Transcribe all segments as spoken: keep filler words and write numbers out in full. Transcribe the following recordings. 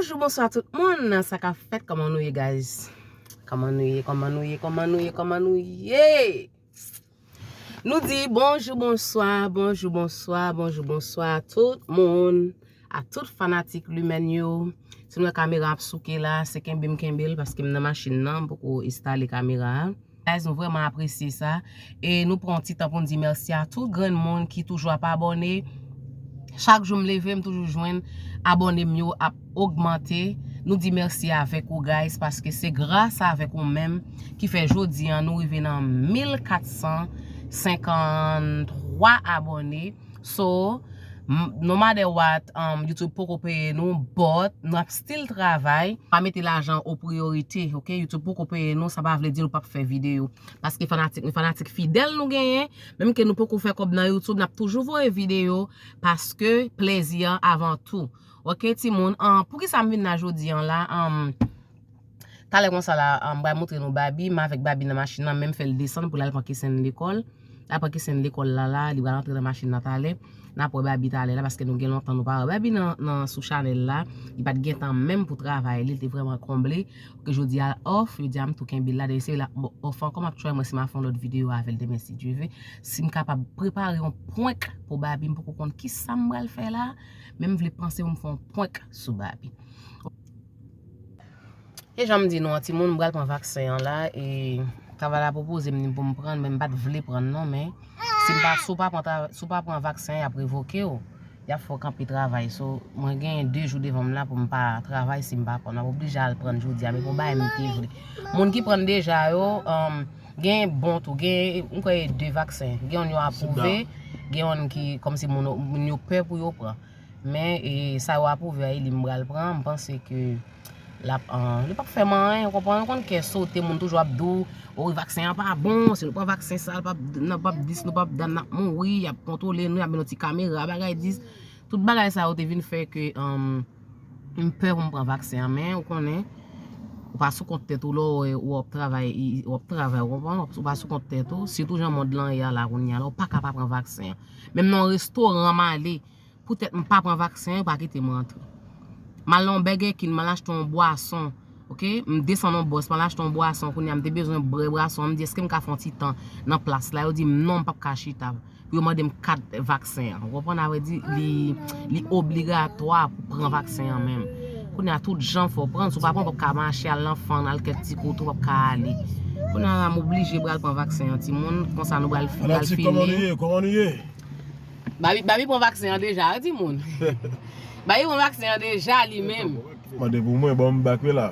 Bonjou, bonswa tout moun. Sa k ap fèt? Kòman nou ye, guys? Kòman nou ye? Kòman nou ye? Kòman nou ye? Kòman nou ye? Nou di bonjou, bonswa, bonjou, bonswa, bonjou, bonswa a tout moun, a tout fanatik Lumène yo. Si nou wè kamera ap souke la, se kenbe m kenbe l paske m nan machin nan, m poko enstale kamera a. Guys, nou vrèman apresye sa. E nou pran yon ti tan pou n di mèsi a tout grenn moun ki toujou ap abòne. Chak jou m leve, m toujou jwenn abòne m yo ap ogmante. Nou di mèsi avèk ou, guys, paske se gras avèk ou menm ki fè jodi a nou rive nan mil kat san senkanntwa abòne. So, m- no matter what, um, YouTube poko peye nou, but nou ap still travay. Pa mete lajan o priyorite, ok? YouTube poko peye nou, sa pa vle di nou p ap fè videyo. Paske fanatik nou, fanatik fidèl nou genyen, menm ke nou poko fè kòb nan YouTube, n ap toujou voye videyo, paske plezi an avan tou. Ok, timoun, an, poukisa m vin la jodi an la? An, talè konsa la, an, m pral montre nou Babi, m avèk Babi nan machin nan, men m fè l desann pou l al pran Kesen lekòl. L al pran Kesen lekòl la, la, li pral antre nan machin nan talè. N ap wè Babi talè la, paske nou gen lontan nou pa wè Babi nan, nan sou chanèl la. Li pa t gen tan menm pou travay li, li te vrèman konble. Ke jodi a l off, jodi a m tou kenbe l la, dayè se la off ankò, m ap try mwen si m a fè yon lòt videyo avè l demen si Dye ve. Si m kapab prepare yon prank pou Babi, m poko konn kisa m pral fè la, men m vle panse pou m fè yon prank sou Babi. E jan m di nou an, timoun, m pral pran vaksen an la, e travay la pwopoze m ni pou m pran, men m pa t vle pran non, men si m pa, si w pa pran tra- si w pa pran vaksen an, y ap revoke w. Y ap fè w kanpe travay. So, mwen genyen de jou devan m la pou m pa travay si m pa pran. M ap oblije al pran jodi a, men pou bagay m te vle. Moun ki pran deja yo, um, genyen bon tou, genyen, m kwè e de vaksen. Gen youn yo apwouve, gen youn ki, kòmsi moun, moun yo pè pou yo pran. Men, e, sa yo apwouve a, e li m pral pran, m panse ke l ap, an, li p ap fè m anyen, ou konprann? Ou konn kè sote, moun toujou ap di w, o, vaksen an pa bon, si nou pran vaksen sa, l p ap, n ap, p ap dis, nou p ap dat, n ap mouri, y ap kontwole nou, y ap met yon ti kamera, bagay dis. Tout bagay sa yo te vin fè ke, an, m pè pou m pran vaksen an, men ou konnen, ou pa sou kont tèt ou, lè w wè w ap travay, w ap travay, ou konprann? Ou pa sou kont tèt ou, sitou jan mond lan ye a la kounye a la, ou pa ka pa pran vaksen an. Menm nan yon restoran m ale, poutèt m pa pran vaksen an, yo pa kite m rantre. M al nan yon Burger King, m al achte yon bwason, ok? M desann yon bòs, m al achte yon bwason, kounye a m te bezwen bwè bwason an, m di, èske m ka fè yon ti tan nan plas la? Yo di m non, m p ap ka chita. Pou yo mande m kat vaksen an. Ou konprann? Sa vle di, li, li obligatwa pou pran vaksen an menm. Kounye a, tout jan fò w pran, si w pa pran, w p ap ka mache, al nan fann, al kèk ti kote, w p ap ka ale. Kounye a la, m oblije pral pran vaksen an, timoun. Konsa nou pral, pral fini. Kòman nou ye? Kòman nou ye? Babi, Babi pran vaksen an deja, wi, timoun. Babi pran vaksen an deja, li menm. Mande pou mwen, bon, m bak wi la.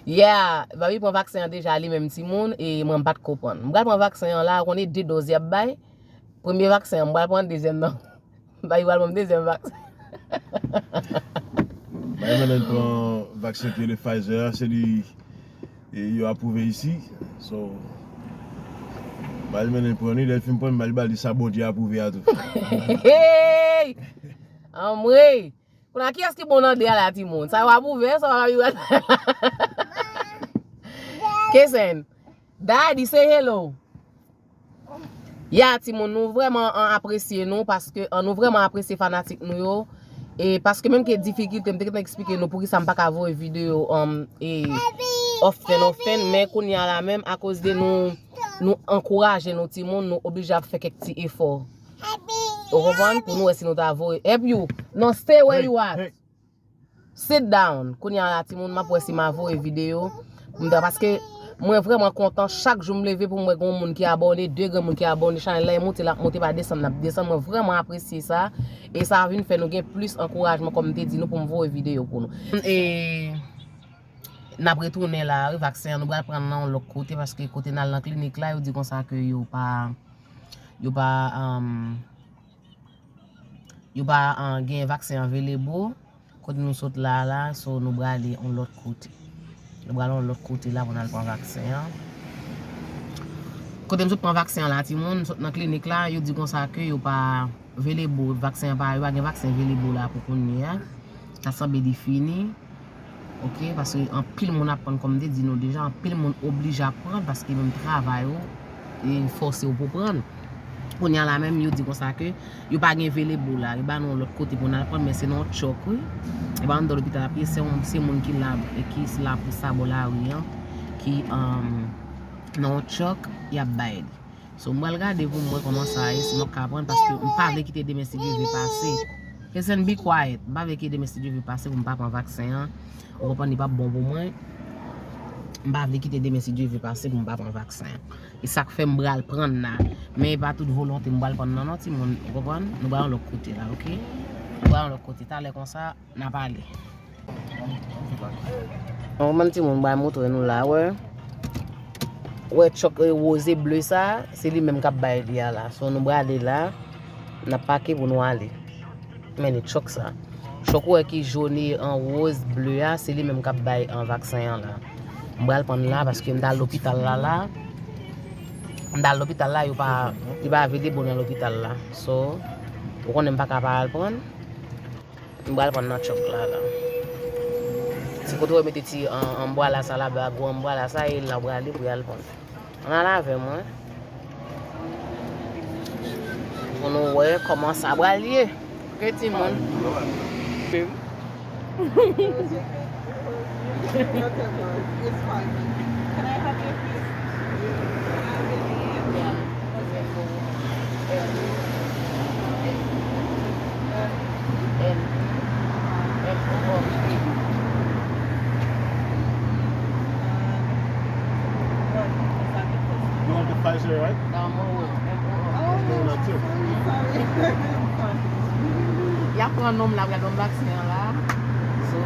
Yeah, Babi pran vaksen an deja, li menm, timoun, e mwen m pa t ko pran. M pral pran vaksen an la, ou konnen de dòz y ap bay. Premye vaksen an, m pral pran dezyèm nan. Babi pral ban m dezyèm vaksen. Babi mennen pran vaksen ke le Pfizer a, se li e, yo apwouve isi. So, Babi mennen pran li, lè l fin pran, Babi ba li sa Bondye apwouve a tou. Hey! Anmwey! Kounye a, kiyès ki bon nan de a la, timoun? Sa yo apwouve, sa yo apwouve. Kesen. Daddy, say hello. Ya, timoun, nou vrèman, an, apresye nou, paske, an, nou vrèman apresye fanatik nou yo. E paske menm ke difikilte, m te gentan eksplike nou poukisa m pa ka voye videyo, um, e, often, often, men kounye a la menm, akoz de nou, nou ankouraje nou timoun, nou oblije ap fè kèk ti efò. Ou konprann? Pou nou wè si nou ta voye. Help you. Non, stay where you at. Sit down. Kounye a la, timoun, m ap wè si m a voye videyo. M ta, paske mwen vrèman kontan. Chak jou m leve pou m wè gen yon moun ki abòne, de grenn moun ki abòne. Chanèl la, e monte, l ap monte, pa desann, l ap desann. Mwen vrèman apresye sa. E sa vin fè nou gen plis ankourajman, kòm m te di nou, pou m voye videyo pou nou. E n ap retounen la, wi, vaksen an, nou pral pran nan yon lòt kote, paske kote n al nan klinik la, yo di konsa ke yo pa, yo pa, um, yo pa, uh, gen vaksen available. Kote nou sot la, la, so nou prale yon lòt kote. Nou prale yon lòt kote la pou n al pran vaksen an. Kote m sot pran vaksen an la, timoun, m sot nan klinik la, yo di konsa ke yo pa available, vaksen an pa, yo pa gen vaksen available la pou kounye a. Sa sanble li fini. Ok, paske anpil moun ap pran, kòm m te di nou deja, anpil moun oblije ap pran paske menm travay ou, e fòse w pou pran. Kounye a la menm, yo di konsa ke yo pa gen velebo la. Yo ba nou yon lòt kote pou n al pran, men se nan yon chòk, wi. E pa anndan lopital ap ye, se yon, se moun ki la, e ki la pou sa bò lari an, ki, um, nan yon chòk, y ap bay li. So, m pral gade pou m wè kòman sa ye, si m ap ka pran, paske m pa vle kite demen si Dye vle pase. Kesen, be quiet. M pa vle kite demen si Dye vle pase pou m pa pran vaksen an. Ou konprann, li p ap bon pou mwen. M pa vle kite demen si Dye vle pase pou m pa pran vaksen an. E sa k fè m pral pran l la. Men e pa tout volonte m pral pran l nan non, timoun. Ou konprann? Nou pral yon lòt kote la, oke? Nou pral yon lòt kote. Talè konsa, n a pale. Yon bann timoun bay montre nou la, wè. Wè, chòk, e, woz e ble sa, se li menm k ap bay li a la. So, nou prale la, n ap pake pou nou ale. Men li chòk sa. Chòk ou wè ki jòn e an woz, ble a, se li menm k ap bay an vaksen an la. M pral pran l la, paske m t al lopital la, la. M t al lopital la, yo pa, yo pa vle bon nan lopital la. So, ou konnen m pa ka pa al pran. M pral pran nan chòk la, la. Ti kote yo mete ti an, anbwala sa la, ba gwo anbwala sa, e la w prale pou y al pran. Ann al avè mwen. Pou nou wè kòman sa pral ye. Oke, timoun. It's fine. Can I have your keys? Yeah. You want the Pfizer, right? Oh, sorry, sorry. Y ap pran non m la, y ap ban m vaksen an la. So,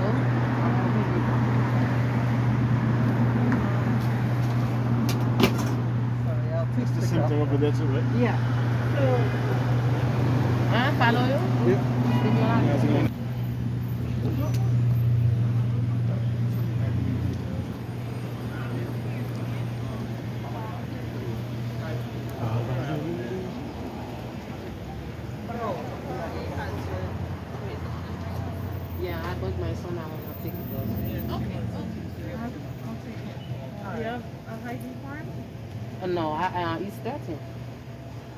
It's the same thing over there too, right? Yeah. Huh? Follow you? Yeah. Yeah, I bought my son, I wanna take it also. Okay. I'll take it. Do you have a I D card? Uh, no, I, uh, he's thirteen.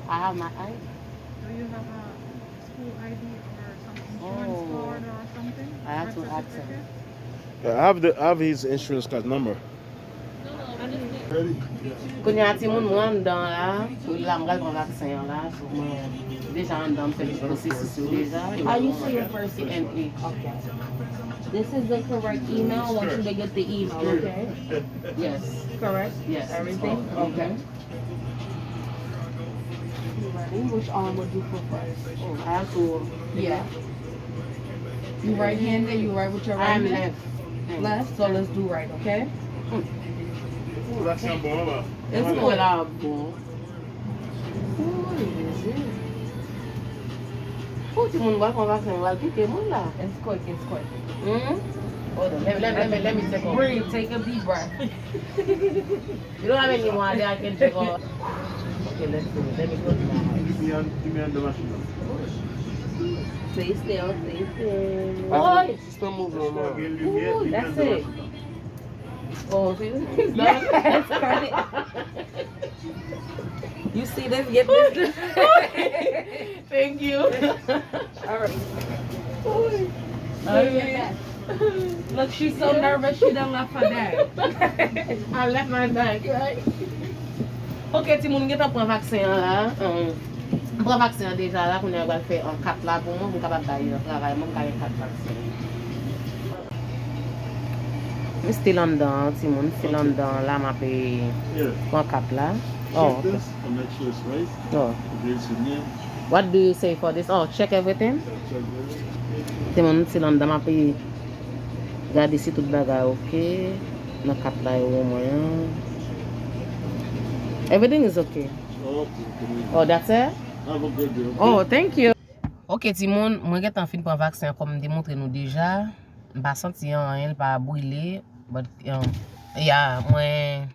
I have my I D. Do you have a school I D or some insurance card or something? I have to ask him. Yeah, I have the, I have his insurance card number. Kounye a, timoun, mwen anndan la, pou la, m pral pran vaksen an la, so mwen deja anndan, m fè tout pwosesis yo deja. How you say your first name? N A. Okay. This is the correct email. I want you to get the email, okay? Yes. Correct? Yes. Everything? Okay. You ready? Which arm would you prefer? Oh, I have to. Yeah. You right-handed, you right with your right hand? I'm left. Left, so let's do right, okay? Ooh, that sound bomb. It's good. Ooh, timoun, bwa konn vaksen, yo al pike moun la. It's quick, it's quick. Hmm? Hold on, let me, let me, let me, let me take over. Breathe, take a deep breath. You don't have any water I can drink off. Okay, let's do it. Let me put my hand. Give me an, give me an the machine. Stay still, stay still. Boy! Sispann move non, man. Ooh, that's it. Oh, see, it's not. Yes, got it. You see this? Get this. Thank you. All right. Ooh. Okay. Look, she's so nervous, she done left her bag. I left my bag, right? Ok, timoun, m gentan pran vaksen an la. Um, m pran vaksen an deja la, kounye a yo pral fè, um, kat la pou mwen, pou m kapab bay, uh, travay mwen, m ka gen kat vaksen. M still anndan an, timoun, m still anndan an la, m ap, eh, pran kat la. Oh, ok. Oh. What do you say for this? Oh, check everything? Timoun, m still anndan, m ap, eh, gade si tout bagay ok nan kat la yo ban mwen an. Everything is okay. Oh, that's it? Oh, thank you. Ok, timoun, mwen gentan fin pran vaksen an kòm m te montre nou deja. M pa santi anyen, l pa brile. But, um, yeah, mwen,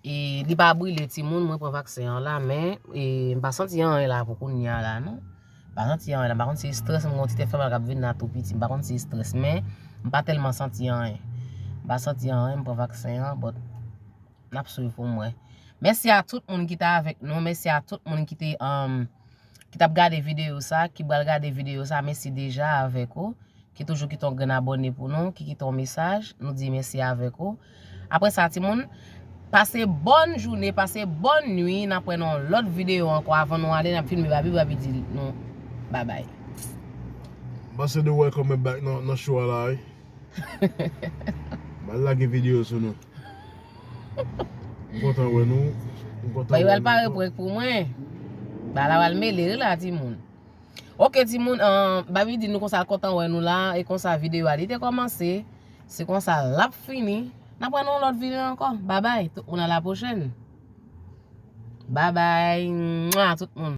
e, li pa brile, timoun, mwen pran vaksen an la, men, e, m pa santi anyen la pou kounye a la, non. M pa santi anyen la. M pa konn si strès, mwen gen yon ti tèt fè mal k ap vin la tou piti. M pa konn si strès, men m pa tèlman santi anyen. M pa santi anyen, m pran vaksen an, but n ap swiv pou m wè. Mèsi a tout moun ki te avèk nou. Mèsi a tout moun ki te um, ki t ap gade videyo sa, ki pral gade videyo sa. Mèsi deja avèk ou. Ki toujou kite yon grenn abòne pou nou, ki kite yon mesaj. Nou di mèsi avèk ou. Apre sa, timoun, pase bòn jounen, pase bòn nwi. N ap wè nan yon lòt videyo ankò. Avan nou ale, n ap filme Baby, Baby di nou babay. Pase de welcome back nan, nan show a la, wi. M al lage videyo sou nou. M kontan wè nou. M kontan Bay wè al pare nou. Prank pou mwen. Bala al mele la, timoun. Ok, timoun, uh, Baby di nou konsa l kontan wè nou la, e konsa videyo a li te kòmanse. Se konsa l ap fini. N ap wè nan yon lòt videyo ankò. Babay, tout moun a la pwochèn. Babay, mwa, tout moun.